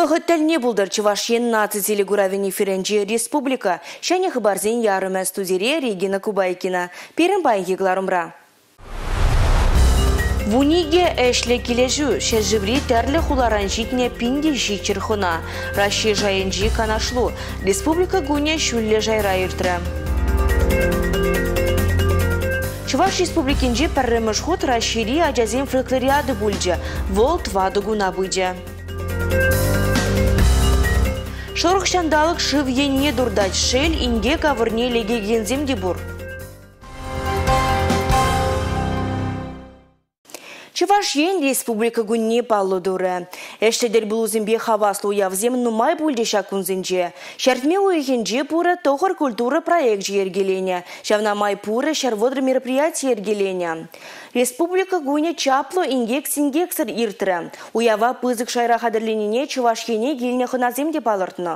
Вӑхӑт тӗлне пултӑр Чӑваш Ен наци телекуравӗн эфирӗнче республика ҫӗнӗ хыпарсен ярӑмӗ студире Регина Кубайкина. Пирӗн паянхи кӑларӑмра. 12 ӗҫлӗ килӗшӳ ҫӗршыври тӗрлӗ хуларан ҫитнӗ 1700 хӑна. Раҫҫей шайӗнчи канашлу Республика кунӗ ҫӳллӗ шайра иртрӗ. Чӑваш Республикинче пӗрремӗш хут Раҫҫейри ачасен фольклориады пулчӗ. Вӑл 4 куна пычӗ. Шӑрӑх ҫанталӑк шыв енне туртать. Шел, инкек авӑрне лекекенсем те пур. Чӑваш Ен Республика кунне паллӑ турӗ. Ӗҫлӗ тӗлпулусемпе хаваслӑ уявсем нумай пулчӗҫ ҫак кунсенче. Ҫӗртме уйӑхӗнче пурӗ 9 культура проекчӗ йӗркеленӗ. Ҫавна май пурӗ 130 мероприяти йӗркеленӗ. Республика кунӗ чаплӑ инкек-синкексӗр иртрӗ. Уява пысӑк шайра хатӗрленине Чӑваш Ене килнӗ хӑнасем те палӑртнӑ.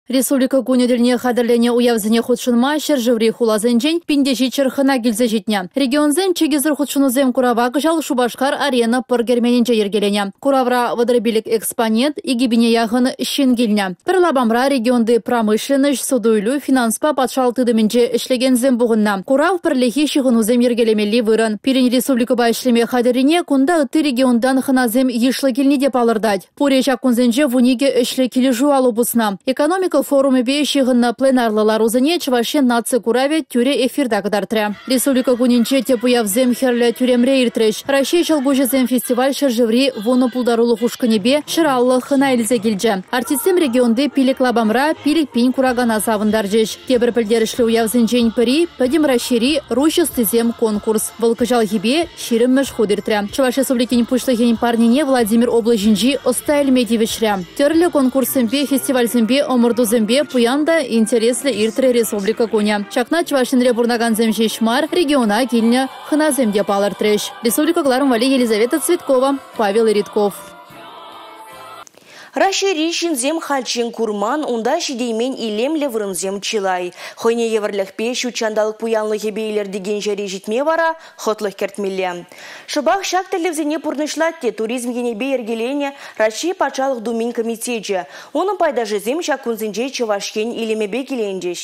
Республика кунӗ тӗлне хатӗрленӗ уявсене хутшӑнма ҫӗршыври хуласенчен 1700 хӑна килсе ҫитнӗ. Регионсен чикӗсӗр хутшӑнусем курава кӑҫал Шупашкар-Арена пӑр керменӗнче йӗркеленӗ. Куравра 35 экспонент, 2000 яхӑн ҫын килнӗ. Пӗр лапамра регионти промышленноҫ, суту-илӳ, финанспа патшалӑх тытӑмӗнче ӗҫлекенсем пухӑннӑ. Курав пӗрлехи ҫыхӑнусем йӗркелемелли вырӑн. Пирӗн республикӑпа ӗҫлеме хатӗррине кунта ытти регионтан хӑнасем йышлӑ килни те палӑртать. Пурӗ ҫак кунсенче 12 ӗҫлӗ килӗшӳ алӑ пуснӑ. Экономика форумӗпе ҫыхӑннӑ пленарлӑ ларусене Чӑваш Ен наци куравӗ тӳрӗ эфирта кӑтартрӗ. Республика кунӗнче тӗп уявсем Хӗрлӗ тӳремре иртрӗҫ. Раҫҫей ҫӑлкуҫӗсем фестиваль ҫӗршыври 10 пултарулӑх ушкӑнӗпе 150 хӑна илсе килчӗ. Артистсем регионти 5 лапамра 5000 куракана савӑнтарчӗҫ. Тепӗр пӗлтерӗшлӗ уявсенчен пӗри – Пӗтӗм Раҫҫейри Руҫ ӑстисем конкурс. Вӑл кӑҫалхипе 20-мӗш хут иртрӗ. Чӑваш Республикин Пуҫлӑхӗн парнине Владимир облаҫӗнчи ӑста илме тивӗҫрӗ. Тӗрлӗ конкурссемпе, фестивальсемпе, ӑмӑртусемпе пуян та интереслӗ иртрӗ Республика кунӗ. Ҫакна Чӑваш Енре пурӑнакансем ҫеҫ мар, региона килнӗ хӑнасем те палӑртрӗҫ. Республика кӑларӑм валли Елизавета Цветкова, Павел Иритков. Раҫҫейри ҫынсем хальччен курман, унта ҫитеймен илемлӗ вырӑнсем чылай. Хӑйне евӗрлӗхпе ҫут ҫанталӑк пуянлӑхӗпе илӗртекен ҫӗре ҫитме вара хӑтлӑх кӗртмелле. Шӑпах ҫак тӗллевсене пурнӑҫлать те туризм енӗпе йӗркеленӗ Раҫҫей Патшалӑх Думин комитечӗ. Унӑн пайташӗсем ҫак кунсенче Чӑваш Ен илемӗпе киленчӗҫ.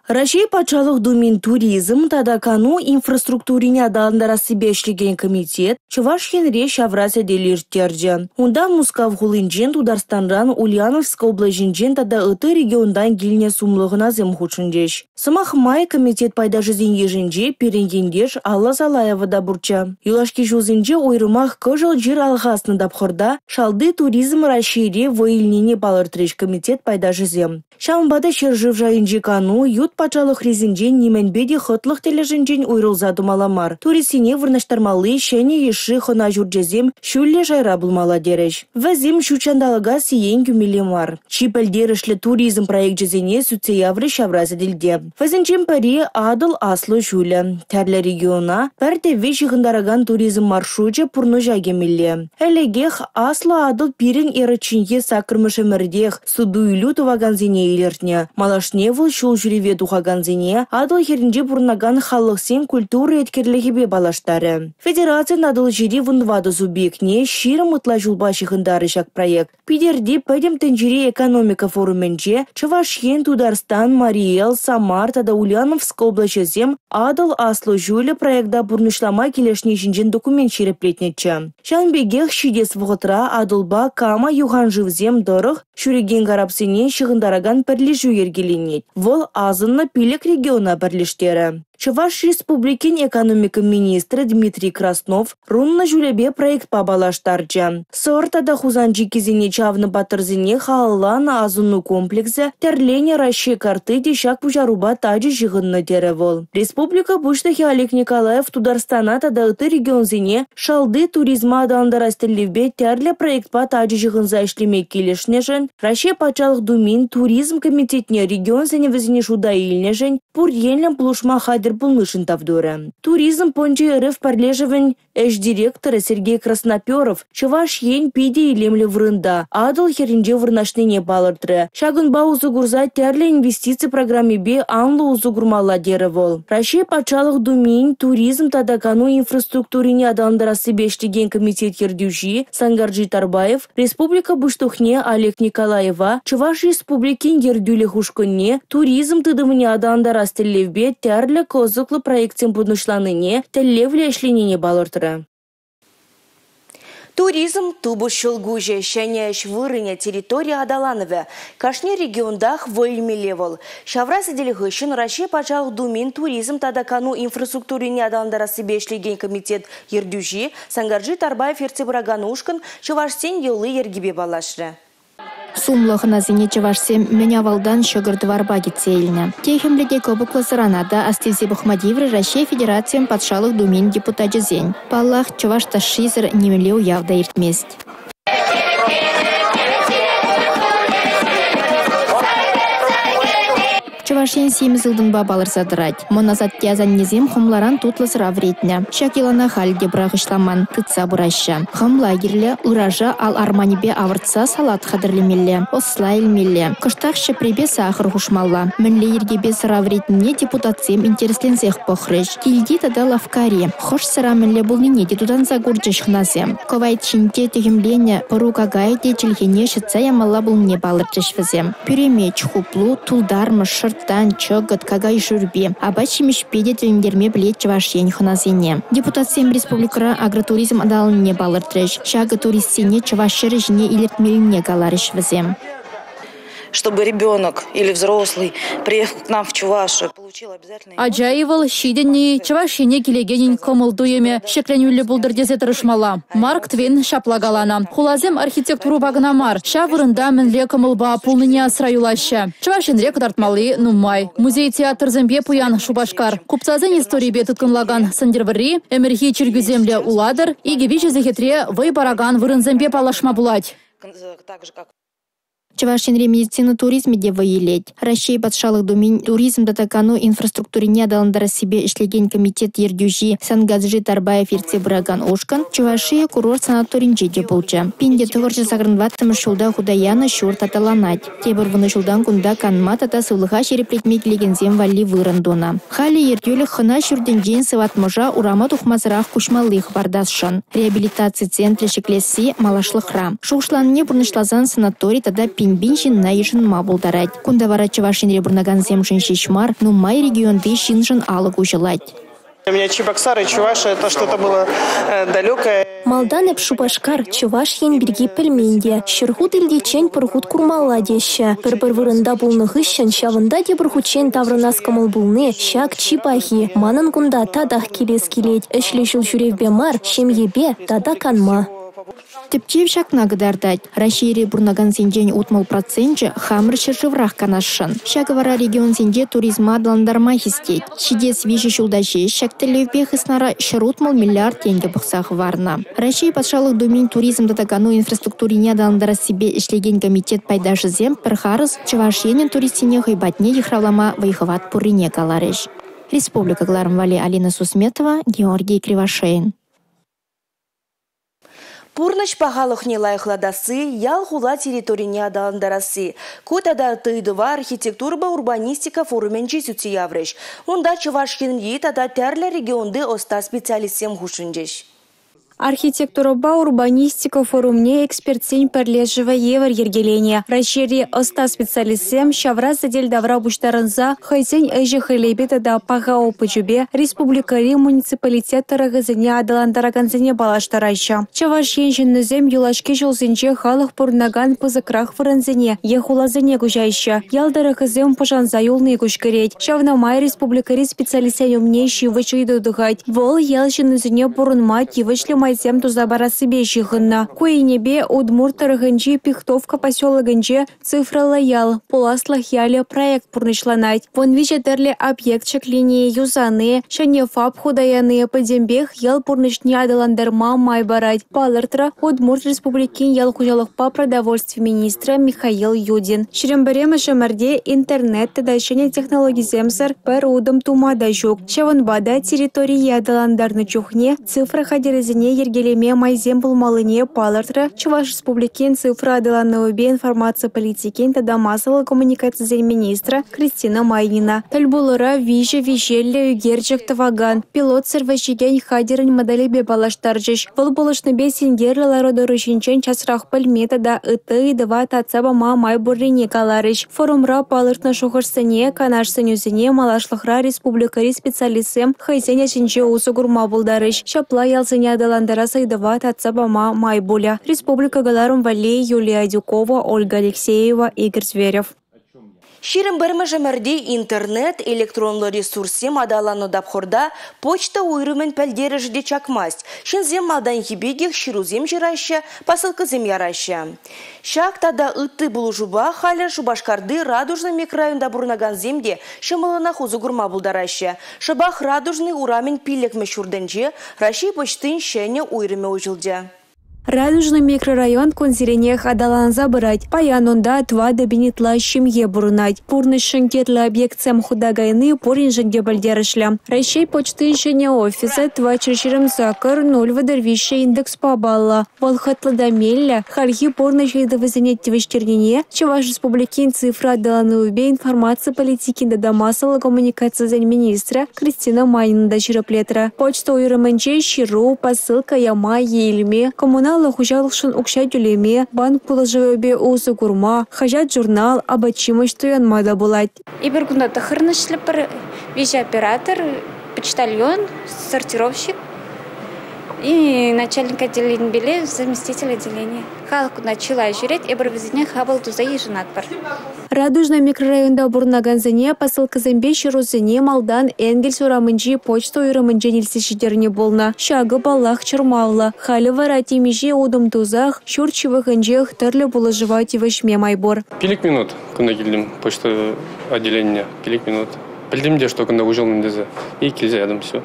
Раҫҫей Патшалӑх Думин туризм тата кану инфраструктурине аталантарассипе ӗҫлекен комитет Чӑваш Енре ҫавра сӗтел ирттерчӗ. Унта Мускав хулинчен, Тутарстанран, Ульяновск облаҫӗнчен тата ытти регионтан килнӗ сумлӑ хӑнасем хутшӑнчӗҫ. Сӑмах май, комитет пайташӗсен йышӗнче пирӗн ентеш Алла Салаева та пурччӗ. Юлашки ҫулсенче уйрӑмах кӑшӑл чир алхаснӑ тапхӑрта шалти туризм Раҫҫейре вӑй илнине палӑртрӗҫ комитет пайташӗсем. Ҫавӑнпа та ҫӗршыв шайӗнчи кану ют патшалӑхрисенчен нимӗнпе те хӑтлӑх тӗлӗшӗнчен уйрӑлса тӑмалла мар. Туристсене вырнаҫтармалли ҫӗнӗ йышши хӑна ҫурчӗсем ҫӳллӗ шайра пулмалла терӗҫ. Вӗсем ҫут ҫанталӑка сиен кӳмелле мар. Чи пӗлтерӗшлӗ туризм проекчӗсене сӳтсе яврӗҫ ҫавра сӗтелте. Вӗсенчен пӗри Атӑл аслӑ ҫулӗ. Тӗрлӗ региона пӗр тӗвве ҫыхӑнтаракан туризм маршручӗ пурнӑҫа кӗмелле. Ӗлӗкех Аслӑ Атӑл пирӗн эрӑчченхи 8-мӗш ӗмӗртех суту-илӳ тӑвакансене илӗртнӗ. Малашне вӑл ҫул ҫӳреве тухакансене Атӑл хӗрринче пурӑнакан халӑхсен культура еткерлӗхӗпе паллаштарӗ. Федерацин Атӑлҫири 14 субъектне 20 ытла ҫулпа ҫыхӑнтарӗ ҫак проект. Питӗрти Пӗтӗм тӗнчери экономика форумӗнче Чӑваш Ен, Тутарстан, Мари Эл, Самар тата Ульяновск облаҫӗсем Атӑл аслӑ ҫулӗ проекта пурнӑҫлама килӗшни ҫинчен документ ҫирӗплетнӗччӗ. Ҫавӑн пекех ҫитес вӑхӑтра Атӑлпа Кама юханшывсем тӑрӑх ҫӳрекен карапсене ҫыхӑнтаракан пӗрлешӳ йӗркеленет. Вӑл асӑннӑ 5 региона пӗрлештерӗ. Чӑваш Республикин экономика министрӗ Дмитрий Краснов Руннӑ ҫулӗпе проектпа паллаштарчӗ. Сӑр тата Хусан чиккисене чавнӑ паттӑрсене халалланӑ асӑну комплексӗ тӗрленӗ Раҫҫей картти те ҫак пуҫарупа тачӑ ҫыхӑннӑ терӗ вӑл. Республика Пуҫлӑхӗ Олег Николаев Тутарстана тата ытти регионсене шалти туризма аталантарас тӗллевпе тӗрлӗ проектпа тачӑ ҫыхӑнса ӗҫлеме килӗшнӗшӗн, Раҫҫей Патшалӑх Думин туризм комитетне регион сӗнӗвӗсене шута илнӗшӗн пур енлӗн пулӑшма хатӗр. хатӗр пулнишӗн тав турӗ. Туризм пӑнчи РФ пӗрлешӗвӗн ӗҫ директорӗ Сергей Красноперов Чӑваш Ен питӗ илемлӗ вырӑнта, Атӑл хӗрринче вырнаҫнине палӑртрӗ. Ҫакӑнпа усӑ курса тӗрлӗ инвестици программипе анлӑ усӑ курмалла терӗ вӑл. Раҫҫей Патшалӑх Думин туризм тата кану инфраструктурине аталантарассипе ӗҫлекен комитет ертӳҫи Сангаржи Тарбаев республика Пуҫлӑхне Олег Николаева Чӑваш Республикин ертӳлӗх ушкӑнне туризм тытӑмне аталантарас тӗллевпе тӗрлӗ кӑсӑклӑ проектсем пурнӑҫланине, тӗллевлӗ ӗҫленине палӑртрӗ. Туризм тупӑш ҫӑлкуҫӗ, ҫӗнӗ ӗҫ вырӑнӗ, территори аталанӑвӗ. Кашни регионтах вӑй илмелле вӑл. Ҫавра сӗтел хыҫҫӑн Раҫҫей Патшалӑх Думин туризм тата кану инфраструктурине аталантарассипе ӗҫлекен комитет ертӳҫи Сангаржи Тарбаев ертсе пыракан ушкӑн чӑвашсен йӑли-йӗркипе паллашрӗ. Сумлӑ хӑнасене чӑвашсем мӗн авалтан ҫӑкӑр-тӑварпа кӗтсе илнӗ. Техӗмлӗ те кӑпӑклӑ сӑрана та астивсе пӑхма тиврӗ Раҫҫей Федерацийӗн Патшалӑх Думин депутачӗсен. Паллах, чӑваш ташшисӗр нимӗнле уяв та иртмест. Чӑваш Ен симӗс ылтӑнпа палӑрса тӑрать. Мӑн асатте-асаннесем хӑмларан тутлӑ сӑра вӗретнӗ. Ҫак йӑлана халь те пӑрахӑҫламан, тытса пыраҫҫӗ. Хӑмла кирлӗ, ыраша ал арманӗпе авӑртса салат хатӗрлемелле, ӑсла илмелле. Кӑштах ҫӗпрепе сахӑр хушмалла. Мӗнле йӗркепе сӑра вӗретнине депутатсем интересленсех пӑхрӗҫ. Килти тата лавккари хӑш сӑра мӗнле пулнине те тутанса курчӗҫ хӑнасем. Кӑвайт ҫинче тӗхӗмленӗ пӑру какайӗ те чӗлхене ҫӑтса ямалла пулнине палӑртрӗҫ вӗсем. Пӳремеч, хуплу, тултармӑш, шӑрттан, чӑкӑт, какай шӳрпи. Апат-ҫимӗҫпе те тӗлӗнтерме пӗлет Чӑваш Ен хӑнасене. Депутатсем республикӑра агротуризм аталаннине палӑртрӗҫ. Ҫакӑ туристсене чӑваш ҫӗрӗ ҫине илӗртмеллине каларӗҫ вӗсем. Чтобы ребенок или взрослый, приехал к нам в Чувашию, получил обязательно... Ача-и вӑл, ҫитӗннӗ-и, Чӑваш Ене килекенӗн кӑмӑл-туйӑмӗ ҫӗкленӳллӗ пултӑр тесе тӑрӑшмалла. Марк Твен ҫапла каланӑ. Хуласем архитектурӑпа кӑна мар, ҫав вырӑнта мӗнле кӑмӑлпа пулнине асра юлаҫҫӗ. Чӑваш Енре кӑтартмалли нумай. Музей-театрсемпе пуян Шупашкар. Купцасен историйӗпе тыткӑнлакан Сӗнтӗрвӑрри, ӗмӗрхи чиркӳсемлӗ Улатӑр, 2-3 сехетре вӑй паракан вырӑнсемпе паллашма пулать. Чӑваш Енре медицина туризмӗ те вӑй илет. Раҫҫей Патшалӑх Думин туризм тата кану инфраструктурине аталантарассипе ӗҫлекен комитет ертӳҫи Сангаджи Тарбаев ертсе пыракан ушкӑн Чувашия курорт санаторинче те пулчӗ. 1984-мӗш ҫулта хута янӑ ҫурт аталанать. Тепӗр 10 ҫултан кунта канма тата сывлӑха ҫирӗплетме килекенсем валли вырӑн тунӑ. Халӗ ертӳлӗх хӑна ҫуртӗнчен сыватмӑша урама тухмасӑрах куҫмалли хӑпартасшӑн. Реабилитаци центрӗ ҫӗклесси малашлӑхра. Шухӑшланине пурнӑҫласан санатори тата пин-пин ҫынна йышӑнма пултарать. Кунта вара Чӑваш Енре пурӑнакансемшӗн ҫеҫ мар, нумай регионти ҫыншӑн алӑк уҫӑлать. Для меня Чебоксары, Чувашия – это что-то было далекое. Малтан эп Шупашкар, Чӑваш Ен пирки пӗлмен те. 100 хут илтиччен пӗр хут курмалла теҫҫӗ. Пӗр-пӗр вырӑнта пулнӑ хыҫҫӑн ҫавӑнта тепӗр хутчен таврӑнас кӑмӑл пулни ҫак чи пахи. Манӑн кунта татах килес килет. Ӗҫлӗ ҫул ҫӳревпе мар, ҫемьепе тата канма. Тӗпчев ҫакна кӑтартать. Раҫҫейре пурӑнакансенчен 60% хамӑр ҫӗршыврах канасшӑн. Ҫакӑ вара регионсенче туризма аталантарма хистет. Ҫитес 3 ҫулта ҫеҫ ҫак тӗллевпе хыснара 160 миллиард тенкӗ пӑхса хӑварнӑ. Раҫҫей Патшалӑх Думин туризм тата кану инфраструктурине аталантарассипе ӗҫлекен комитет пайташӗсем пӗр харӑс Чӑваш Енӗн туристсене хӑй патне йыхравлама вӑй-хӑват пуррине каларӗҫ. Республика кӑларӑм валли Алина Сусметова, Георгий Кривошеин. Пурнӑҫ пахалӑхне лайӑхлатасси, ял-хула территорине аталантарасси. Ку тата ыйтӑва архитектурӑпа урбанистика форумӗнче сӳтсе яврӗҫ. Унта Чӑваш Енри тата тӗрлӗ регионти ӑста специалистсем хутшӑнчӗҫ. Архитектурӑпа урбанистика форумне экспертсен пӗрлешӗвӗ евӗр йӗркеленӗ. Раҫҫейри ӑста специалистсем ҫавра сӗтел тавра пуҫтарӑнса хӑйсен ӗҫӗ-хӗлӗпе тата паха опычӗпе республикӑри муниципалитет тӑрӑхӗсене аталантаракансене паллаштараҫҫӗ. Чӑваш Ен ҫыннисем юлашки ҫулсенче халӑх пурӑнакан пысӑкрах вырӑнсене е хуласене куҫаҫҫӗ. Ял тӑрӑхӗсем пушанса юлни куҫкӗрет. Ҫавна май республикӑри специалистсен умне ҫивӗч ыйту тухать. Вӑл ял ҫыннисене пурӑнма тивӗҫлӗ майсем туса парассипе ҫыхӑннӑ. Ку енӗпе Удмурт тӑрӑхӗнчи Пихтовка поселокӗнче «Цифрӑллӑ ял – пуласлӑх ялӗ» проект пурнӑҫланать. 13 тӗрлӗ объект ҫӗклени, юсани, ҫӗнӗ ФАП хута яни – пӗтӗмпех ял пурнӑҫне аталантарма май парать, палӑртрӗ Удмурт Республикин ял хуҫалӑхпа продовольстви министрӗ Михаил Юдин. 21-мӗш ӗмӗрте интернет тата ҫӗнӗ технологисемсӗр пӗр утӑм тума та ҫук. Ҫавӑнпа та территорие аталантарнӑ чухне цифра хатӗрӗсене йӗркелеме майсем пулмаллине палӑртрӗ Чӑваш Республикин цифра аталанӑвӗпе информаци политикин тата массӑллӑ коммуникацисен министрӗ Кристина Майнина. Тӗл пулура 3 виҫеллӗ ӳкерчӗк тӑвакан пилотсӑр вӗҫекен хатӗрӗн моделӗпе паллаштарчӗҫ. Вӑл пулӑшнипе синкерлӗ лару-тӑру ҫинчен часрах пӗлме тата ытти ыйтӑва татса пама май пуррине каларӗҫ. Форумра палӑртнӑ шухӑшсене, канаш-сӗнӳсене малашлӑхра республикӑри специалистсем хӑйсен ӗҫӗнче усӑ курма пултарӗҫ. Ҫапла ялсене аталантарас ыйтӑва татса пама май пулӗ. Республика кӑларӑм валли Юлия Адюкова, Ольга Алексеева, Игорь Зверев. 21-мӗш ӗмӗрте интернет, электронлӑ ресурссем аталаннӑ тапхӑрта почта уйрӑмӗн пӗлтерӗшӗ те чакмасть. Ҫынсем малтанхи пекех ҫырусем ҫыраҫҫӗ, посылкӑсем яраҫҫӗ. Ҫак тата ытти пулӑшупа халӗ Шупашкарти Радужный микрорайонта пурӑнакансем те ҫӑмӑллӑнах усӑ курма пултараҫҫӗ. Шӑпах Радужный урамӗн 5-мӗш ҫуртӗнче Раҫҫей почтин ҫӗнӗ уйрӑмӗ уҫӑлчӗ. Радужный микрорайон кунсеренех аталанса пырать. Паян унта 4 пин ытла ҫемье пурӑнать. Пурнӑҫшӑн кирлӗ объектсем хута кайни пуриншӗн те пӗлтерӗшлӗ. Раҫҫей почтин ҫӗнӗ офисӗ 428 033 индекспа паллӑ. Вӑл хӑтлӑ та меллӗ, хальхи пурнӑҫ ыйтӑвӗсене тивӗҫтернине Чӑваш Республикин цифра аталанӑвӗпе информаци политикин тата массӑллӑ коммуникацисен министрӗ Кристина Майнина та ҫирӗплетрӗ. Почта уйрӑмӗнче ҫыру, посылка яма е илме, коммуналлӑ хуҫалӑхшӑн укҫа тӳлеме, банк пулӑшӑвӗпе усӑ курма, хаҫат-журнал, апат-ҫимӗҫ туянма та пулать. Эпир кунта 9 ӗҫлетпӗр, 3 оператор, почтальон, сортировщик и начальник отделенипеле заместитель отделения. Халӑх кунта чылай ҫӳрет, эпир вӗсене хапӑл туса йышӑнатпӑр. Радужный микрорайонта пурӑнакансене посылкӑсемпе ҫырусене малтан Энгельс урамӗнчи почта уйрӑмӗнчен илсе ҫитернӗ пулнӑ. Ҫакӑ, паллах, чӑрмавлӑ. Халӗ вара темиҫе утӑм тусах ҫурт ҫывӑхӗнчех тӗрлӗ пулӑшӑва тивӗҫме май пур. 5 минут кунта килтӗм почта отделенине, 5 минут. Пӗлтӗм те, что кунта уҫӑлнӑ тесе. И килсе ятӑм, все.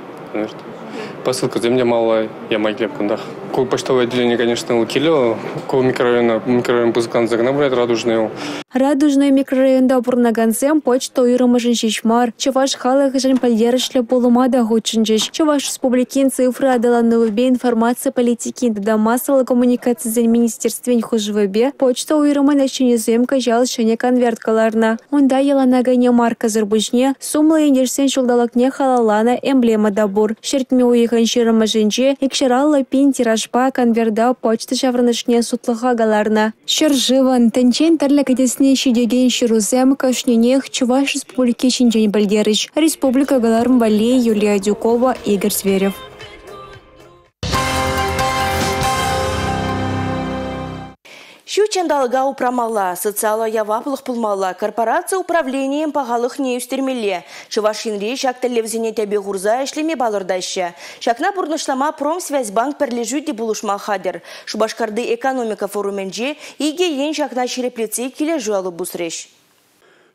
Посылкӑсем те малалла яма килеп кунтах. Ку почтовое отделение, конечно, кирлӗ. Ку микрорайон пысӑкланса кӑна пырать Радужный. Радужный микрорайонта пурӑнакансем почта уйрӑмӗшӗн ҫеҫ мар, чӑваш халӑхӗшӗн пӗлтерӗшлӗ пулӑма та хутшӑнчӗҫ. Чӑваш Республикин цифра аталанӑвӗпе информаци политикин тата массӑллӑ коммуникацисен министерствин хушӑвӗпе почта уйрӑмӗн ӗҫченӗсем кӑҫал ҫӗнӗ конверт кӑларнӑ. Унта йӑлана кӗнӗ маркӑсӑр пуҫне сумлӑ ентешсен ҫулталӑкне халалланӑ эмблема та пур. Ҫӗртме уйӑхӗн 20-мӗшӗнче 250 000 тиражпа конверта почта ҫаврӑнӑшне сутлӑха кӑларнӑ. Ҫӗршывӑн, тӗнчен тӗрлӗ кӗтесне ҫитекен ҫырусем кашнинех Чӑваш Республики ҫинчен пӗлтерӗҫ. Республика кӑларӑм валли Юлия Адюкова, Игорь Зверев. Ҫут ҫанталӑка упрамалла, социаллӑ яваплӑх пулмалла, корпораци управленийӗн пахалӑхне ӳстермелле. Чӑваш Енре ҫак тӗллевсене тӗпе хурса ӗҫлеме палӑртаҫҫӗ. Ҫакна пурнӑҫлама Промсвязьбанк пӗрлешӳ те пулӑшма хатӗр. Шупашкарти экономика форумӗнче икӗ ен ҫакна ҫирӗплетсе килӗшӳ алӑ пусрӗҫ.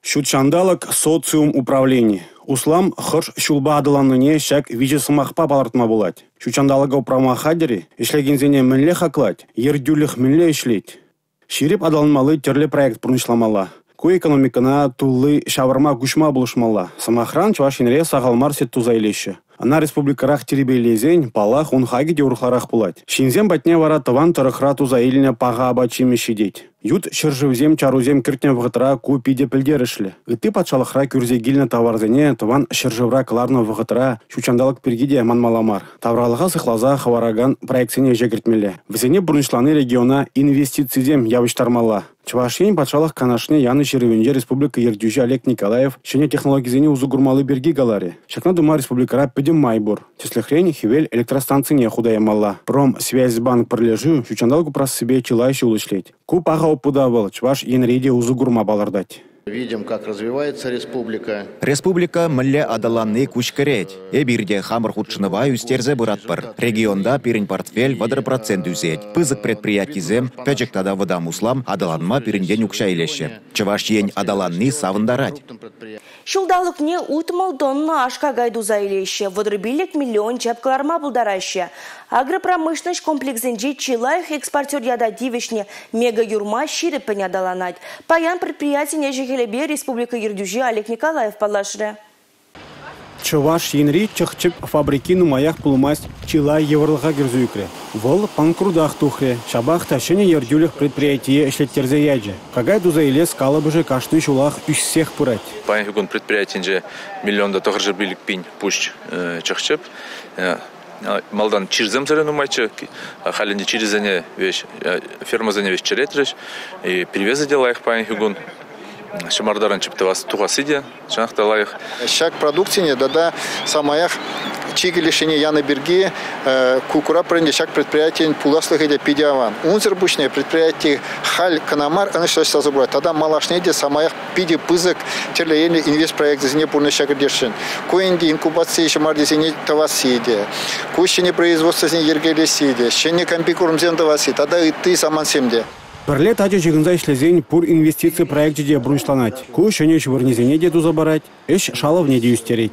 Ҫут ҫанталӑк, социум, управлени. Услам хӑш ҫулпа аталаннине ҫак виҫӗ сӑмахпа палӑртма пулать. Ҫут ҫанталӑка упрама хатӗр-и? Ӗҫлекенсене мӗнле хаклать? Ертӳлӗх мӗнле ӗҫлет? Ҫирӗп аталанмалли тӗрлӗ проект пурнӑҫламалла. Ку экономикӑна тулли ҫавӑрма куҫма пулӑшмалла. Сӑмахран, Чӑваш Енре сахал мар сӗт туса илеҫҫӗ. Ӑна республикӑрах тирпейлесен, паллах, ун хакӗ те урӑхларах пулать. Ҫынсем патне вара тӑван тӑрӑхра туса илнӗ паха апат-ҫимӗҫ ҫитет. Ют ҫӗршывсем чарусем кӗртнӗ вӑхӑтра ку питӗ пӗлтерӗшлӗ. Ытти патшалӑхра кӳрсе килнӗ таварсене тӑван ҫӗршывра кӑларнӑ вӑхӑтра ҫут ҫанталӑк пирки те манмалла мар. Тавралӑха сыхласа хӑваракан проектсене ӗҫе кӗртмелле. Вӗсене пурнӑҫлани региона инвестицисем явӑҫтармалла. Чӑваш Ен Патшалӑх Канашне янӑ ҫырӑвӗнче республика ертӳҫи Олег Николаев ҫӗнӗ технологисене усӑ курмалли пирки каларӗ. Ҫакна тума республикӑра пӗтӗм май пур. Тӗслӗхрен, хӗвел электростанцине хута ямалла. Промсвязьбанк пӗрлешӳ ҫут ҫанталӑк упрассипе чылай ҫул ӗҫлет. Ку паха опыта вӑл Чӑваш Енре те усӑ курма палӑртать. Видим, как развивается республика. Республика мӗнле аталанни куҫ кӗрет. Эпир те хамӑр хутшӑнӑва ӳстерсе пыратпӑр. Регионта пирӗн портфель 30% ӳсет. Пысӑк предприятисем, пӗчӗк тата вӑтам услам аталанма пирӗнтен укҫа илеҫҫӗ. Чӑваш Ен аталанни савӑнтарать. Ҫулталӑкне 60 тонна аш-какай туса илеҫҫӗ, 35 миллион чӗп кӑларма пултараҫҫӗ. Агропромышленноҫ комплексӗнче чи лайӑх экспортер ята тивӗҫнӗ Мега-Юрма ҫирӗппӗн аталанать. Паян предприятин ӗҫӗ-хӗлӗпе республика ертӳҫи Олег Николаев паллашрӗ. Чӑваш Енри чӑх-чӗп фабрики нумаях пулмасть чылай йывӑрлӑха кӗрсе ӳкрӗ. Вӑл панкрутах тухрӗ. Ҫапах та ҫӗнӗ ертӳлӗх предприятие ӗҫлеттерсе ячӗ. Какай туса илес калӑпӑшӗ кашни ҫулах ӳссех пырать. Паянхи кун предприятинче 1 905 000 пуҫ чӑх-чӗп. Малтан чирсемсӗр нумайччӗ, халь ӗнтӗ чирӗсене веҫ, фермӑсене веҫ чӗретрӗҫ. Привезӗ те лайӑх паянхи кун. Ҫӑмартаран чӗп тухасси те чӑнах та лайӑх. Ҫак продукцине тата самаях чикӗ лешне янӑ пирки кукура пӗринче ҫак предприятийӗн пуласлӑхӗ те питӗ аван. Унсӑр пуҫне предприяти халь кӑна мар ӑнӑҫлӑ ӗҫлесе пырать, тата малашне те самаях питӗ пысӑк тӗрлӗ енлӗ инвестпроекчӗсене пурнӑҫа кӗртесшӗн. Ку ӗнтӗ инкубаци ҫӑмартисене тӑвасси те, ку ҫӗнӗ производствӑсене йӗркелесси те, ҫӗнӗ комбикормсем тӑвасси тата ытти самантсем те. Пӗрле тачӑ ҫыхӑнса ӗҫлесен пур инвестици проекчӗ те пурнӑҫланать. Ку ҫӗнӗ ӗҫ вырӑнӗсене те туса парать, ӗҫ шалӑвне те ӳстерет.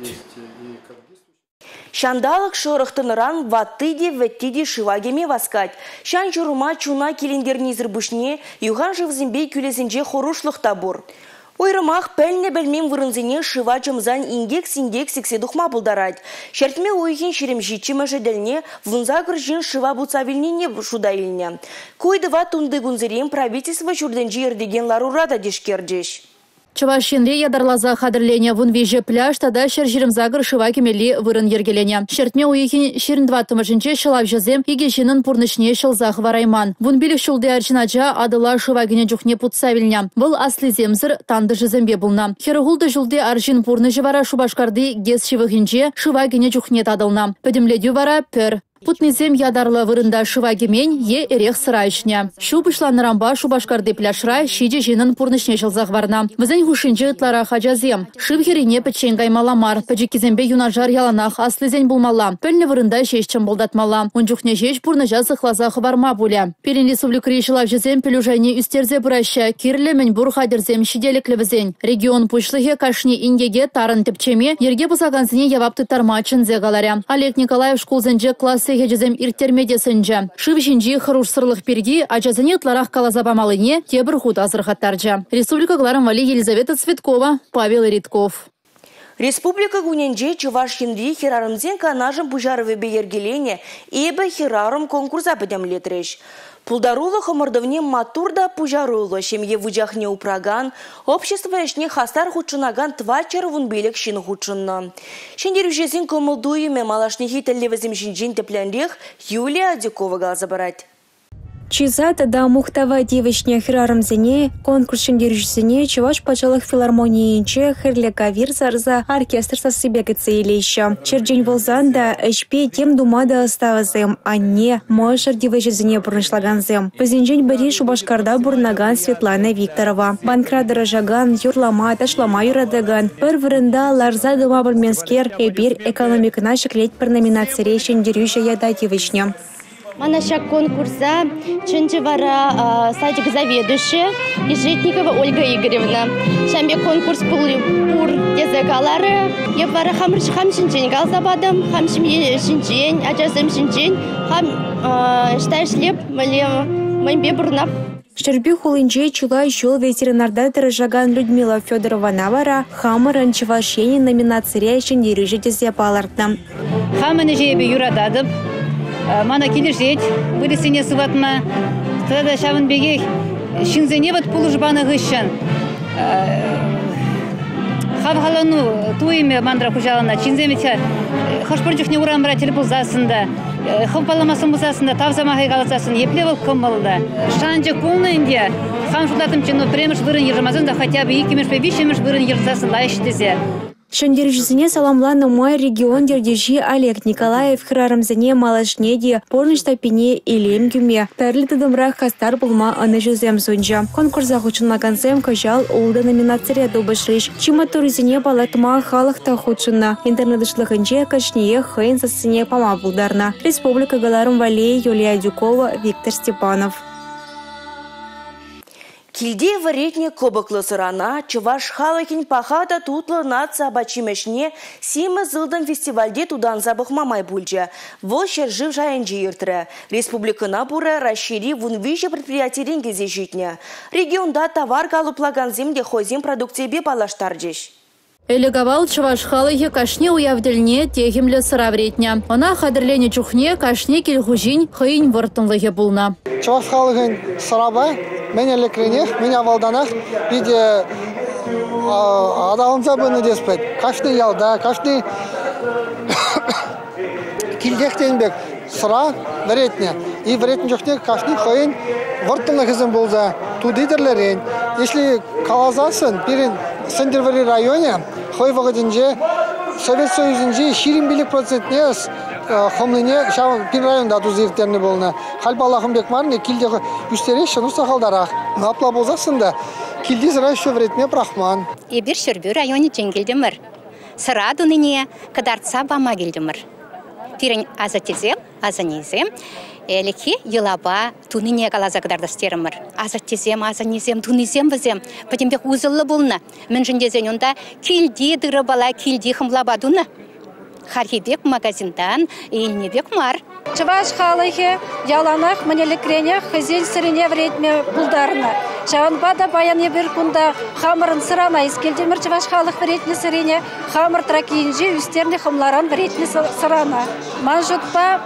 Ҫанталӑк шӑрӑх тӑнӑран ватти те, вӗтти те шыва кӗме васкать. Ҫан-ҫурӑма чуна килентернисӗр пуҫне юхан шывсемпе кӳлӗсенче хӑрушлӑх та пур. Уйрӑмах пӗлнӗ-пӗлмен вырӑнсене шыва чӑмсан инкек-синкек сиксе тухма пултарать. Ҫӗртме уйӑхӗн 27-мӗшӗ тӗлне 18 ҫын шыва путса вилнине шута илнӗ. Ку ыйтӑва тунти кунсерен правительство ҫуртӗнче иртекен ларура та тишкерчӗҫ. Чӑваш Енре ятарласа хатӗрленӗ 13 пляж тата 128 шыва кӗмелли вырӑн йӗркеленӗ. Ҫӗртме уйӑхӗн 24-мӗшӗнче ҫӑлавҫӑсем икӗ ҫыннӑн пурнӑҫне ҫӑлса хӑварайман. 15 ҫулти арҫын ача Атӑла шыва кӗнӗ чухне путса вилнӗ. Вӑл аслисемсӗр тантӑшӗсемпе пулнӑ. 46 ҫулти арҫын пурнӑҫӗ вара Шупашкарти ГЭС ҫывӑхӗнче шыва кӗнӗ чухне татӑлнӑ. Пӗтӗмлетӳ вара пӗр. Путнисем ятарлӑ вырӑнта шыва кӗмен е эрех-сӑра ӗҫнӗ. Ҫу пуҫланнӑранпа Шупашкарти пляжра 7 ҫыннӑн пурнӑҫне ҫӑлса хӑварнӑ. Вӗсен хушшинче ытларах ачасем. Шыв хӗррине пӗччен каймалла мар, пӗчӗккисемпе юнашар яланах аслисен пулмалла. Пӗлнӗ вырӑнта ҫеҫ чӑмпӑлтатмалла. Ун чухне ҫеҫ пурнӑҫа сыхласа хӑварма пулӗ. Пирӗн республикӑри ҫӑлавҫӑсем пӗлӳ шайне ӳстерсе пыраҫҫӗ. Кирлӗ мӗнпур хатӗрсем ҫителӗклӗ вӗсен. Регион пуҫлӑхӗ кашни инкеке тарӑн тӗпчеме, йӗрке пӑсакансене явап тыттарма чӗнсе каларӗ. Олег Николаев шкулсенче класс сехечӗсем ирттерме те сӗнчӗ. Шыв ҫинчи хӑрушсӑрлӑх пирки ачасене ытларах каласа памаллине тепӗр хут асӑрхаттарчӗ. Республика кӑларӑм валли Елизавета Цветкова, Павел Ритков. Республика кунӗнче Чӑваш Енри хӗрарӑмсен канашӗн пуҫарӑвӗпе йӗркеленӗ «Эпӗ хӗрарӑм» конкурса пӗтӗмлетрӗҫ. Пултарулӑх ӑмӑртӑвне маттур та пуҫаруллӑ ҫемье вучахне упракан, общество ӗҫне хастар хутшӑнакан 415 ҫын хутшӑннӑ. Ҫӗнтерӳҫӗсен кӑмӑл-туйӑмӗ малашнехи тӗллевӗсем ҫинчен тӗплӗнрех Юлия Адюкова каласа парать. Чыса тата мухтава тивӗҫнӗ хӗрарӑмсене, конкурс ҫӗнтерӳҫисене Чӑваш патшалӑх филармонийӗнче хӗрлӗ кавир сарса оркестр сассипе кӗтсе илеҫҫӗ. Черчен пулсан та ӗҫпе тем тума та ӑста вӗсем, анне, мӑшӑр тивӗҫӗсене пурнӑҫлакансем. Вӗсенчен пӗри Шупашкарта пурӑнакан Светлана Викторова. Банкра тӑрӑшакан, юрлама, ташлама юратакан, пӗр вырӑнта ларса тӑма пӗлменскер «Эпир экономикӑна ҫӗклетпӗр» номинацире ҫӗнтерӳҫӗ ята тивӗҫнӗ. Мана ҫак конкурса чӗнчӗ вара садик заведующийӗ Ижетникова Ольга Игоревна. Ҫавӑн пек конкурс пур тесе каларӗ. Эп вара хам ҫинчен каласа патӑм, хам ҫемье ҫинчен, ачасем ҫинчен, хам ӑҫта ӗҫлеп, мӗнпе пурӑнап. Ҫӗрпӳ хулинче чылай ҫул ветеринарта тӑрӑшакан Людмила Федорована вара «Хамӑрӑн Чӑваш Енӗн» номинацире ҫӗнтерӳҫӗ тесе палӑртнӑ. Хамӑн ӗҫе эпӗ юрататӑп. Мана килӗшет выльӑхсене сыватма. Тата ҫавӑн пекех ҫынсене вӑт пулӑшу панӑ хыҫҫӑн хавхалану туйӑмӗ манра хуҫаланать. Ҫынсем хӑш-пӗр чухне урамра тӗл пулсассӑн та, хӑв палламасан пулсассӑн та тав сӑмахӗ каласассӑн епле вӑл кӑмӑллӑ. Шанчӑк пулнӑ ӗнтӗ. Хам шутлаттӑмччӗ, ну пӗрремӗш вырӑн йышӑнмасан та хотя бы иккӗмӗшпе виҫҫӗмӗш вырӑн йышӑнсассӑн лайӑх тесе. Ҫӗнтерӳҫӗсене саламланӑ май регион ертӳҫи Олег Николаев хӗрарӑмсене малашне те пурнӑҫ таппине илем кӳме, тӗрлӗ тытӑмра хастар пулма ӑнӑҫусем сунчӗ. Конкурса хутшӑнакансем кӑҫал 6 номинацире тупӑшрӗҫ. Чи маттуррисене палӑртма халӑх та хутшӑннӑ. Интернет уҫлӑхӗнче кашниех хӑйӗн сассине пама пултарнӑ. Республика кӑларӑм валли Юлия Адюкова, Виктор Степанов. Килте вӗретнӗ кӑпӑклӑ сӑрана чӑваш халӑхӗн паха та тутлӑ наци апат-ҫимӗҫне «Симӗс ылтӑн» фестивальте тутанса пӑхма май пулчӗ. Вӑл ҫӗршыв шайӗнче иртрӗ. Республикӑна пурӗ Раҫҫейри 13 предприятирен килсе ҫитнӗ. Регионта тавар калӑплакансем те хӑйсен продукцийӗпе паллаштарчӗҫ. Ӗлӗк-авал чӑваш халӑхӗ кашни уяв тӗлне техӗмлӗ сӑра вӗретнӗ. Ӑна хатӗрленӗ чухне кашни кил хуҫин хӑйӗн вӑрттӑнлӑхӗ пулнӑ. Чӑваш халӑхӗн сӑрапа мӗн ӗлӗкренех, мӗн авалтанах питӗ аталанса пынӑ тес пулать. Кашни ялта, кашни килтех тенӗ пек сӑра вӗретнӗ. И вӗретнӗ чухне кашни хӑйӗн вӑрттӑнлӑхӗсем пулса тути тӗрлӗрен. Если каласассӑн, пирӗн Сӗнтӗрвӑрри районӗ хӑй вӑхӑтӗнче Совет Союзӗнчи 25 процентне хӑмлине ҫав пирӗн районта туса ирттернӗ пулнӑ. Халь паллах ун пек мар, килте ӳстереҫҫӗ, ну сахалтарах. Апла пулсассӑн та килти сӑра ӗҫсе вӗретме пӑрахман. Эпир Ҫӗрпӳ районӗнчен килтӗмӗр. Сӑра тунине кӑтартса пама килтӗмӗр. Пирӗн асаттесем, асаннесем ӗлӗкхи йӑлапа тунине каласа кӑтартас терӗмӗр. Асаттесем, асаннесем тунисем вӗсем пӗтӗмпех усӑллӑ пулнӑ. Мӗншӗн тесен унта килти тырӑпала, килти хӑмлапа тунӑ. Хальхи пек магазинтан илнӗ пек мар. Чӑваш халӑхӗ яланах мӗн ӗлӗкренех хӑйсен сӑрине вӗретме пултарнӑ. Ҫавӑнпа та паян эпир кунта хамӑрӑн сӑрана искелтӗмӗр чӑваш халӑх вӗретнӗ сӑрине, хамӑр Трак енче ӳстернӗ хӑмларан вӗретнӗ сӑрана. Ман шутпа,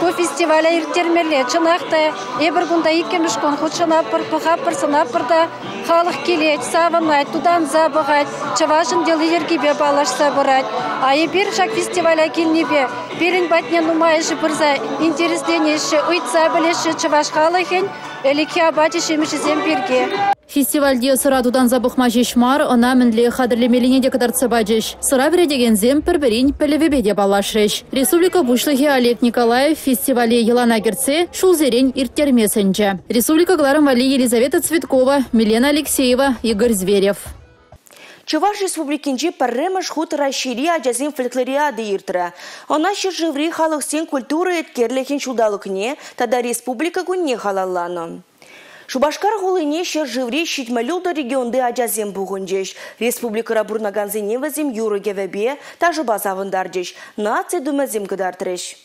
ку фестивале ирттермелле. Чӑнах та, эпир кунта иккӗмӗш кун хутшӑнатпӑр, пӑхатпӑр, сӑнатпӑр та халӑх килет, савӑнать, тутанса пӑхать, чӑвашӑн йӑли-йӗркипе паллашса пырать. А эпир ҫак фестивале килнипе пирӗн патне нумайӑшӗ пырса интересленеҫҫӗ, ыйтса пӗлеҫҫӗ чӑваш халӑхӗн ӗлӗкхи апачӗ-ҫимӗҫӗсем пирки. Фестивальте сӑра тутанса пӑхма ҫеҫ мар, ӑна мӗнле хатӗрлемеллине те кӑтартса пачӗҫ. Сӑра вӗретекенсем пӗр-пӗрин пӗлӗвӗпе те паллашрӗҫ. Республика Пуҫлӑхӗ Олег Николаев фестивале йӑлана кӗртсе ҫулсерен ирттерме сӗнчӗ. Республика кӑларӑм валли Елизавета Цветкова, Милена Алексеева, Игорь Зверев. Чӑваш Республикинчи пӗрремӗш хут Раҫҫейри ачасен фольклориади иртрӗ. Ӑна ҫӗршыври халӑхсен культура еткерлӗхӗн ҫулталӑкне тата Республика кунне халалланӑ. Шупашкар хулине ҫӗршыври 76 регионти ачасем пухӑнчӗҫ. Республикӑра пурӑнакансене вӗсем юрӑ-кӗвӗпе, ташӑпа савӑнтарчӗҫ, наци тумӗсем кӑтартрӗҫ.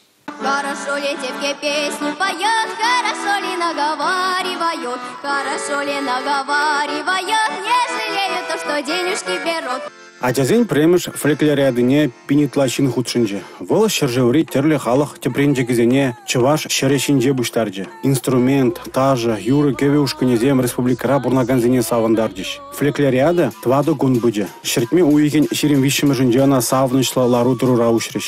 Хорошо ли девке песню поет, хорошо ли наговаривают, хорошо ли наговаривают, не жалеют то, что денежки берут. Ачасен пӗрремӗш фольклориадине пин ытла ҫын хутшӑнчӗ. Вӑл ҫӗршыври тӗрлӗ халӑх тӗпренчӗкӗсене чӑваш ҫӗрӗ ҫинче пуҫтарчӗ. Инструмент, ташӑ, юрӑ-кӗвӗ ушкӑнӗсем республикӑра пурӑнакансене савӑнтарчӗҫ. Фольклориада 4 кун пычӗ. Ҫӗртме уйӑхӗн 23-мӗшӗнче ӑна савӑнӑҫлӑ лару-тӑрура уҫрӗҫ.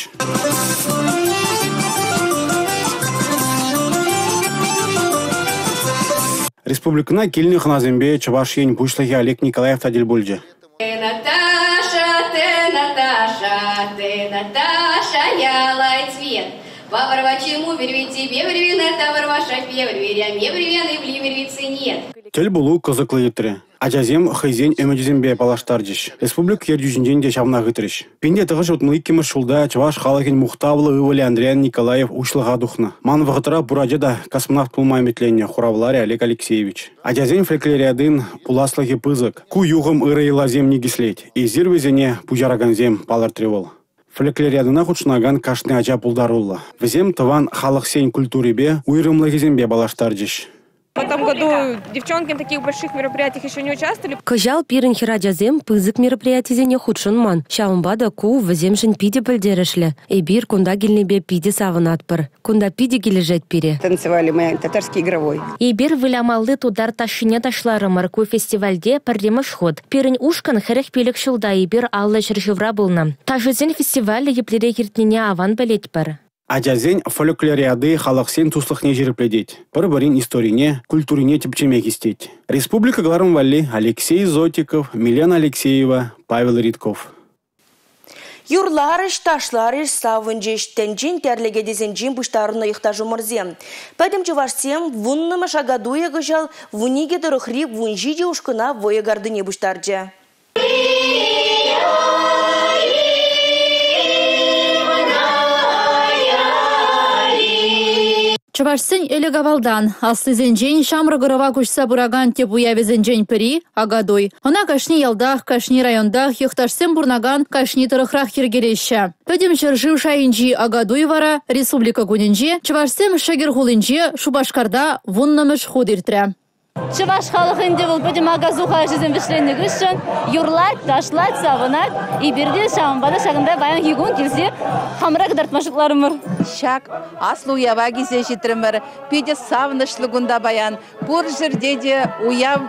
Республикӑна килнӗ хӑнасемпе Чӑваш Ен Пуҫлӑхӗ Олег Николаев та тӗл пулчӗ. Ты, Наташа, ты, Наташа, ты, Наташа, ялай цвет. Тӗл пулу кӑсӑклӑ иртрӗ. Ачасем хӑйсен ӗмӗчӗсемпе паллаштарчӗҫ. Республика ертӳҫинчен те ҫавнах ыйтрӗҫ. 1962-мӗш ҫулта чӑваш халӑхӗн мухтавлӑ ывӑлӗ Андриян Николаев уҫлӑха тухнӑ. «Ман вӑхӑтра пур ача та космонавт пулма ӗмӗтленнӗ», – хуравларӗ Олег Алексеевич. Ачасен фольклориадин пуласлӑхӗ пысӑк. Ку юхӑм ырӑ йӑласем никӗслет. Эсир вӗсене пуҫаракансем, палӑртрӗ вӑл. Фольклориадӑна хутшӑнакан кашни ача пултаруллӑ. Вӗсем тӑван халӑхсен культурипе, уйрӑмлӑхӗсемпе паллаштарчӗҫ. В этом году девчонки на таких больших мероприятиях еще не участвовали. Кӑҫал пирӗн хӗрачасем пысӑк мероприятисене хутшӑнман. Ҫавӑнпа та ку вӗсемшӗн питӗ пӗлтерӗшлӗ. Эпир кунта килнипе питӗ савӑнатпӑр. Кунта питӗ килӗшет пире. Танцевали мы татарский игровой. Эпир вылямалли тутар ташшине ташларӑмӑр. Ку фестивальте пӗрремӗш хут. Пирӗн ушкӑн 45 ҫулта эпир 50 ҫӗршывра пулнӑ. Ташӑсен фестивалӗ еплерех иртнине аван пӗлетпӗр. Ачасен фольклориади халӑхсен туслӑхне ҫирӗплетет, пӗр-пӗрин историне, культурине тӗпчеме хистет. Республика кӑларӑм валли Алексей Зотиков, Милена Алексеева, Павел Ритков. Юрларӗҫ, ташларӗҫ, савӑнчӗҫ, тӗнчен тӗрлӗ кӗтесӗнчен пуҫтарӑннӑ йӑхташӑмӑрсем. Пӗтӗм чӑвашсем 10-мӗш Акатуя кӑҫал 12 тӑрӑхри 17 ушкӑна вӑйӑ картине пуҫтарчӗ. Чӑвашсен ӗлӗк-авалтан аслисенчен ҫамрӑк ӑрӑва куҫса пыракан тӗп уявӗсенчен пӗри – Акатуй. Ӑна кашни ялтах, кашни районтах, йӑхташсем пурӑнакан кашни тӑрӑхрах йӗркелеҫҫӗ. Пӗтӗм ҫӗршыв шайӗнчи Акатуй вара республика кунӗнче чӑвашсем шӗкӗр хулинче Шупашкарта 10-мӗш хут иртрӗ. Чӑваш халӑхӗ ӗнтӗ вӑл пӗтӗм ака-суха ӗҫӗсем вӗҫленнӗ хыҫҫӑн юрлать, ташлать, савӑнать. Эпир те ҫавӑнпа та ҫакӑнта паянхи кун килсе хамӑра кӑтартма шутларӑмӑр. Ҫак аслӑ уява килсе ҫитрӗмӗр. Питӗ савӑнӑҫлӑ кунта паян. Пур ҫӗрте те уяв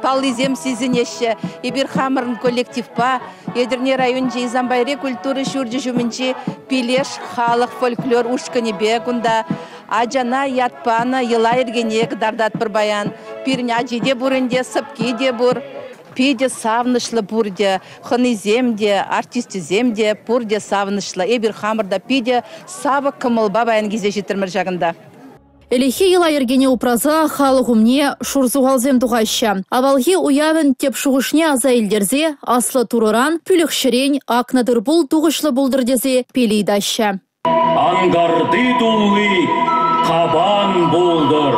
паллисем сисӗнеҫҫӗ. Эпир хамӑрӑн коллективпа Етӗрне районӗнчи Исампайри культура ҫурчӗ ҫумӗнчи Пилеш халӑх фольклор ушкӑнӗпе кунта ачана ят панӑ йӑла-йӗркене кӑтартатпӑр паян. Пирӗн ачи те пур ӗнтӗ, сӑпки те пур. Питӗ савӑнӑҫлӑ пурте, хӑнисем те, артисчӗсем те пурте савӑнӑҫлӑ. Эпир хамӑр та питӗ савӑк кӑмӑлпа паян килсе ҫитрӗмӗр ҫакӑнта. Ӗлӗкхи йӑла-йӗркене упраса халӑх умне шурсухалсем тухаҫҫӗ. Авалхи уявӑн тӗп шухӑшне аса илтерсе аслӑ Турӑран, пӳлӗхҫӗрен акнӑ тыр-пул тухӑҫлӑ пултӑр тесе пил ыйтаҫҫӗ. Анкарти тулли капан пултӑр.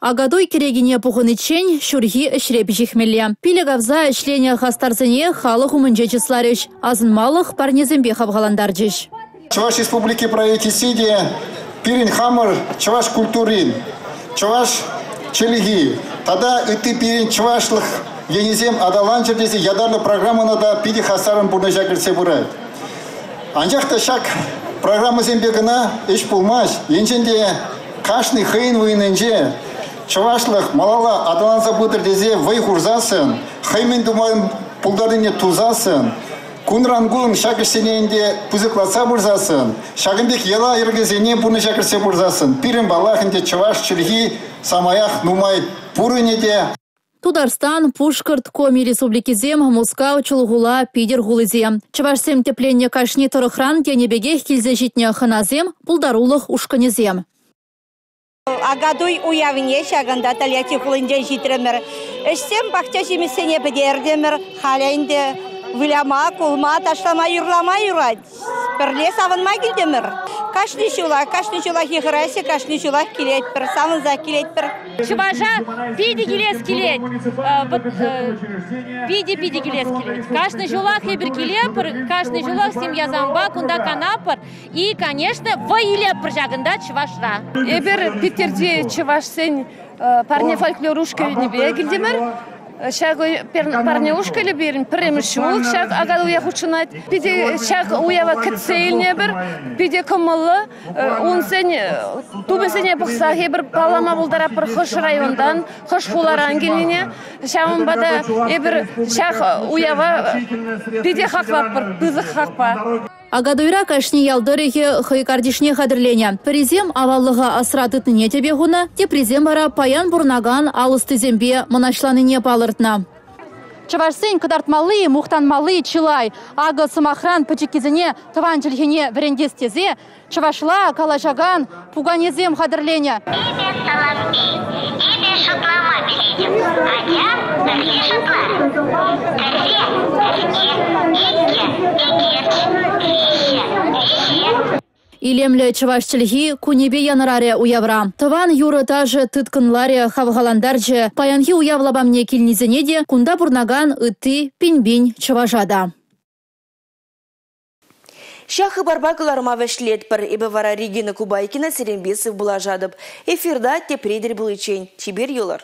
Акатуй кӗрекине пухӑниччен ҫурхи ӗҫре пиҫӗхмелле. Пилӗк авса ӗҫленӗ хастарсене халӑх умӗнче чысларӗҫ, асӑнмалӑх парнесемпе хавхалантарчӗҫ. Чӑваш Республики правительстви те пирӗн хамӑр чӑваш культурин, чӑваш чӗлхи тата ытти пирӗн чӑвашлӑх енӗсем аталанчӑр тесе ятарлӑ программӑна та питӗ хастаррӑн пурнӑҫа кӗртсе пырать. Анчах та ҫак программӑсемпе кӑна ӗҫ пулмасть. Енчен те кашни хӑйӗн вырӑнӗнче чӑвашлӑх малалла аталанса пытӑр тесе вӑй хурсассӑн, хӑй мӗн тума пултарнине тусассӑн, кунран-кун ҫак ӗҫсене ӗнтӗ пысӑклатса пырсассӑн, ҫакӑн пек йӑла-йӗркесене пурнӑҫа кӗртсе пырсассӑн, пирӗн паллах ӗнтӗ чӑваш чӗлхи самаях нумай пурӑнӗ те. Тутарстан, Пушкӑрт, Коми республикисем, Мускав, Чулхула, Питӗр хулисем. Чӑвашсем тӗпленнӗ кашни тӑрӑхран тенӗ пекех килсе ҫитнӗ хӑнасем, пултарулӑх ушкӑнӗсем. Акатуй уявне ҫакӑнта Тольятти хулинчен ҫитрӗмӗр. Ӗҫсем пахча ҫимӗҫсене пӗтертӗмӗр. Халӗ ӗнтӗ выляма, кулма, ташлама, юрлама юрать. Пӗрле савӑнма килтӗмӗр. Кашни ҫулах, кашни ҫулах йыхӑраҫҫӗ, кашни ҫулах килетпӗр, савӑнсах килетпӗр. Чӑваша питӗ килес килет. Питӗ-питӗ килес килет. Кашни ҫулах эпир килепӗр, кашни ҫулах семьясемпе кунта канапӑр. И, конечно, вӑй илетпӗр ҫакӑнта Чӑвашра. Эпир Питӗрти чӑвашсен парне фольклор ушкӑнӗпе килтӗмӗр. Ҫак парне ушкӑнӗ пирӗн пӗрремӗш ҫул ҫак Акатуя хутшӑнать. Питӗ ҫак уява кӗтсе илнӗ эпир, питӗ кӑмӑллӑ. Унсен тумӗсене пӑхсах эпир паллама пултаратпӑр хӑш районтан, хӑш хуларан килнине. Ҫавӑнпа та эпир ҫак уява питӗ хаклатпӑр, пысӑк хакпа. Акатуйра кашни ял тӑрӑхӗ хӑй картишне хатӗрленӗ. Пӗрисем аваллӑха асра тытнине тӗпе хунӑ, теприсем вара паян пурӑнакан ал ӑстисемпе мӑнаҫланнине палӑртнӑ. Чӑвашсен кӑтартмалли, мухтанмалли чылай. Акӑ, сӑмахран, пӗчӗккисене тӑван чӗлхене вӗрентес тесе чӑвашла калаҫакан пуканесем хатӗрленӗ. Эпӗ Салампи. Эпӗ шутлама пӗлетӗп. Атя, пӗрле шутлар. Пӗрре, пӗрне, иккӗ, икерч, виҫҫӗ, виҫе. Илемлӗ чӑваш чӗлхи кунӗпе янӑрарӗ уявра. Тӑван юрӑ-ташӑ тыткӑнларӗ, хавхалантарчӗ. Паянхи уяв лапамне килнисене те, кунта пурӑнакан ытти пин-пин чӑваша та. Ҫак хыпарпа кӑларӑма вӗҫлетпӗр. Эпӗ вара Регина Кубайкина сирӗнпе сывпуллашатӑп. Эфирта тепре тӗл пуличчен. Чипер юлӑр.